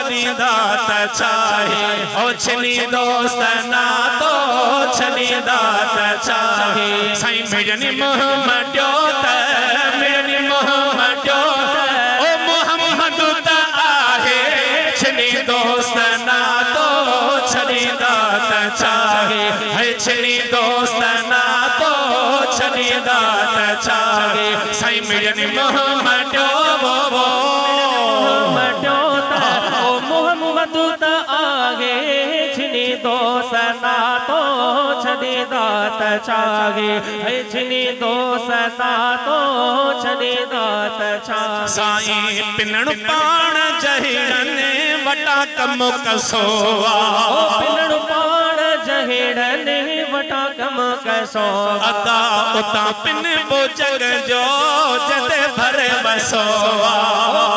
ڇڏيندا ته ڇاهي، او ڇني دوست ناتو ڇڏيندا ته ڇاهي. سائين مڙني منهن مٽيو ته، مڙني منهن مٽيو ته، او محمد ته آهي، ڇني دوست ناتو ڇڏيندا ته ڇاهي، هي ڇني دوست ناتو ڇڏيندا ته ڇاهي. سائين مڙني منهن مٽيو مٽيو ته، او محمد ته آهي، ڇني دوست ناتو ڇڏيندا ته ڇاهي، هي ڇني دوست ناتو ڇڏيندا ته ڇاهي. سائين پنڻ پاڻ جهڙن وٽان ڪم ڪسو آ. او پنڻ پاڻ جهڙن وٽان ڪم ڪسو آ. ادا اتان پنبو جڳ جو جتي ڀري وسو آ.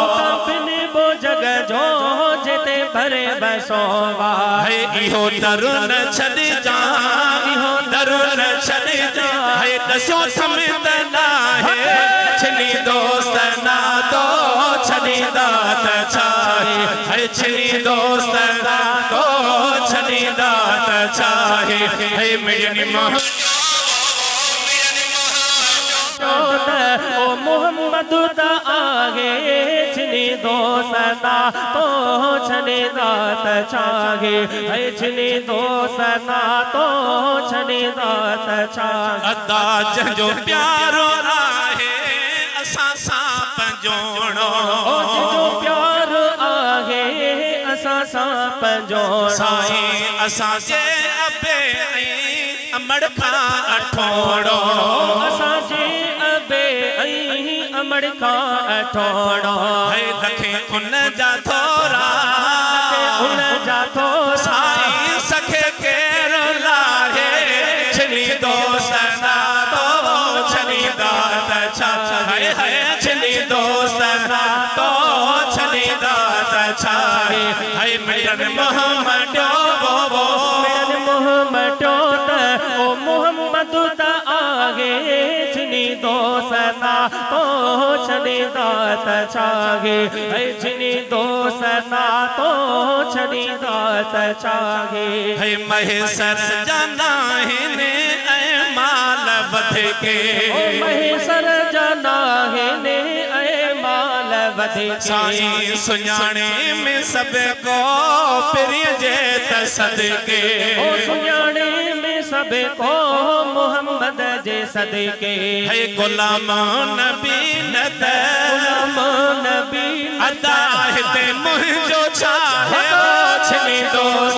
اتان پنبو جڳ جو جتي ڀري وسو آ. هي اهو در نه ڇڏجان، اهو در نه ڇڏجان، هي ڏسيو ٿم ته ناهي، ڇني دوست ناتو ڇڏيندا ته ڇاهي، هي ڇني دوست ناتو ڇڏيندا ته ڇاهي. هي مڙني منهن ته، او محمد ته آهي، ڇني دوست ناتو ڇڏيندا ته ڇاهي، هي ڇني دوست ناتو ڇڏيندا ته ڇاهي. ادا جنهن جو پيار آهي اسان سان پنجوڻو، او جنهن جو پيار آهي اسان سان پنجوڻو، سائين اسان جي ابي ۽ امڙ کان اٺوڻو، اسان جي ابي ۽ امڙ کان اٺوڻو. هي لکين ان جا ٿورا، ان جا ٿورا، سائين سکي ڪير لاهي، ڇني دوست ناتو ڇڏيندا ته ڇا، هي هي ڇني دوست ناتو ڇڏيندا ته ڇا. هي مڙن منهن مٽيو، مڙن منهن مٽيو ته، او محمد ته آهي، ڇني دوست ناتو ڇڏيندا ته ڇاهي، هي ڇني دوست ناتو ڇڏيندا ته ڇاهي. هي مهيسر جا ناهن ۽ مال وڌڪي، او مهيسر جا ناهن ۽ مال وڌڪي، سائين سڃاڻي ۾ سڀ ڪو پرينء جي ته صدقي، او سڃاڻي ۾ سڀ ڪو محمد جي صدقي. هي غلام نبي نه ته، غلام نبي ادا هتي منهنجو ڇا